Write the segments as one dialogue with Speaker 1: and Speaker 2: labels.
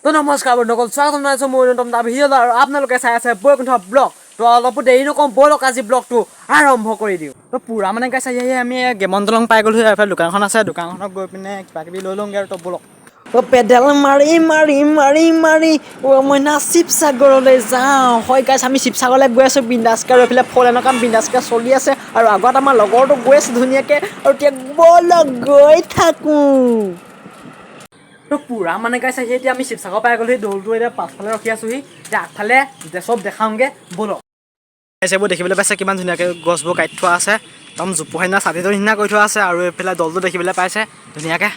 Speaker 1: তো নমস্কাৰ বন্ধুসকল, স্বাগতম জনাইছোঁ মোৰ নতুন এটা ভিডিঅ' আৰু আপোনালোকে চাই আছে বৈকুণ্ঠ ব্লগ। তো অলপো দেৰি নকওঁ, ব'লক আজি ব্লগটো আৰম্ভ কৰি দিওঁ। তো পূৰা মানে গাইছ, আহি আহি আমি গেমন দলং পাই গ'লোঁ। এইফালে দোকানখন আছে, দোকানখনত গৈ পিনে কিবা কিবি লৈ লওঁগৈ আৰু। তো ব'লক। তো পেডেল মাৰি মাৰি মাৰি মাৰি অ' মইনা শিৱসাগৰলৈ যাওঁ। হয় গাইছ, আমি শিৱসাগৰলৈ গৈ আছোঁ বিন্দাছকৈ। আৰু এইফালে ফল এনেকুৱা বিন্দাছকৈ চলি আছে আৰু আগত আমাৰ লগৰটো গৈ আছে ধুনীয়াকৈ। আৰু এতিয়া ব'লক গৈ থাকোঁ। তো পূৰা মানে গাইছ, আহি এতিয়া আমি শিৱসাগৰ পাই গ'লোহি। দৌলটো এতিয়া পাছফালে ৰখি আছোহি, এতিয়া আগফালে এতিয়া চব দেখাওঁগৈ, ব'লক। এইবোৰ দেখিবলৈ পাইছে, কিমান ধুনীয়াকৈ গছবোৰ কাটি থোৱা আছে, একদম জোপোহা নিচিনা, ছাতিটোৰ নিচিনা কৰি থোৱা আছে। আৰু এইফালে দলটো দেখিবলৈ পাইছে ধুনীয়াকৈ।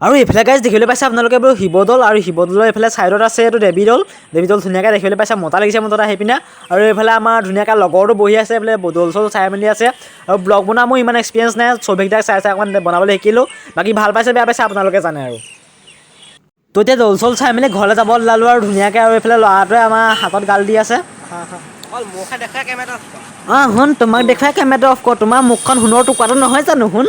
Speaker 1: আৰু এইফালে গাইজ দেখিবলৈ পাইছে আপোনালোকে এইবোৰ শিৱদৌল আৰু শিৱদৌলৰ এইফালে ছাইডত আছে এইটো দেৱী দৌল। দেৱী দৌল ধুনীয়াকৈ দেখিবলৈ পাইছে, মজা লাগিছে মুঠতে আহি পিনে। আৰু এইফালে আমাৰ ধুনীয়াকৈ লগৰটো বহি আছে, এইফালে দৌল চৌল চাই মেলি আছে। আৰু ব্লগ বনোৱা মোৰ ইমান এক্সপিৰিয়েঞ্চ নাই, ছবিকেইটাক চাই চাই অকণমান বনাবলৈ শিকিলোঁ। বাকী ভাল পাইছে বেয়া পাইছে আপোনালোকে জানে। আৰু তো এতিয়া দৌল চৌল চাই মেলি ঘৰলৈ যাব ওলালোঁ আৰু ধুনীয়াকৈ। আৰু এইফালে ল'ৰাটোৱে আমাৰ হাতত গাল দি আছে।
Speaker 2: অকল মুখে দেখুৱাই কেমেৰা।
Speaker 1: অঁ শুন, তোমাক দেখুৱাই কেমেৰাটো অফ কৰ। তোমাৰ মুখখন সোণৰ টুকুৰাটো নহয় জানো শুন?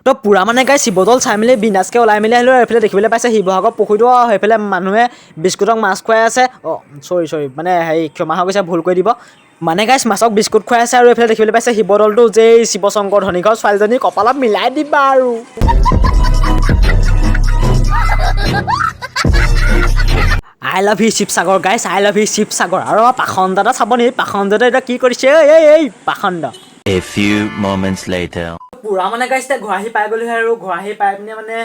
Speaker 1: তো পূৰা মানে গাই শিৱদৌল চাই মেলি বিন্দাছকৈ ওলাই মেলি আহিলোঁ। আৰু এইফালে দেখিবলৈ পাইছে শিৱসাগৰ পুখুৰীটো আৰু সেইফালে মানুহে বিস্কুটক মাছ খুৱাই আছে। অঁ চৰি চৰি, মানে হেৰি ক্ষমা হৈ গৈছে, ভুল কৰি দিব। মানে গাইছ, মাছক বিস্কুট খুৱাই আছে। আৰু এইফালে দেখিবলৈ পাইছে শিৱদৌলটো যে শিৱশংকৰ ধনীঘৰ ছোৱালীজনী কপালত মিলাই দিবা। আৰু I love you Sivasagar guys, I love you Sivasagar. আৰু আমাৰ পাখণ্ড এটা চাব নেকি? পাখণ্ড এতিয়া কি কৰিছে? এই এই পাখণ্ড।
Speaker 3: A few moments later.
Speaker 1: পূৰা মানে গাইছ, এতিয়া ঘৰ আহি পাই গ'লোহি। আৰু ঘৰ আহি পাই পিনে মানে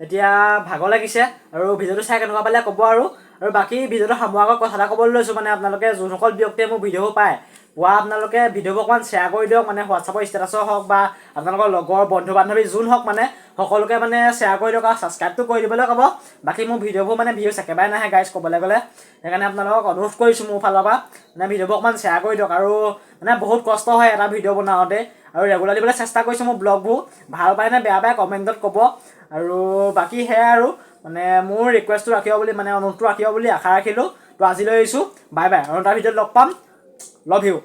Speaker 1: এতিয়া ভাগৰ লাগিছে। আৰু ভিডিঅ'টো চাই কেনেকুৱা পালে ক'ব। আৰু আৰু বাকী ভিডিঅ'টো সামৰাৰ আগত কথা এটা ক'বলৈ লৈছোঁ, মানে আপোনালোকে যোনসকল ব্যক্তিয়ে মোৰ ভিডিঅ'বোৰ পায় পোৱা, আপোনালোকে ভিডিঅ'বোৰ অকণমান শ্বেয়াৰ কৰি দিয়ক। মানে হোৱাটছআপৰ ষ্টেটাছৰ হওক বা আপোনালোকৰ লগৰ বন্ধু বান্ধৱী যোন হওক, মানে সকলোকে মানে শ্বেয়াৰ কৰি দিয়ক আৰু ছাবস্ক্ৰাইবটো কৰি দিবলৈ ক'ব। বাকী মোৰ ভিডিঅ'বোৰ মানে ভিউজ একেবাৰে নাহে গাইজ ক'বলৈ গ'লে, সেইকাৰণে আপোনালোকক অনুৰোধ কৰিছোঁ মোৰ ফালৰ পৰা, মানে ভিডিঅ'বোৰ অকণমান শ্বেয়াৰ কৰি দিয়ক। আৰু মানে বহুত কষ্ট হয় এটা ভিডিঅ' বনাওঁতে আৰু ৰেগুলাৰ দিবলৈ চেষ্টা কৰিছোঁ মোৰ ব্লগবোৰ। ভাল পায় নে বেয়া পায় কমেণ্টত ক'ব। আৰু বাকী সেয়াই আৰু মানে মোৰ ৰিকুৱেষ্টটো ৰাখিব বুলি, মানে অনুৰোধটো ৰাখিব বুলি আশা ৰাখিলোঁ। তো আজিলৈ আহিছোঁ, বাই বাই। আৰু তাৰ ভিডিঅ'ত লগ পাম, love you.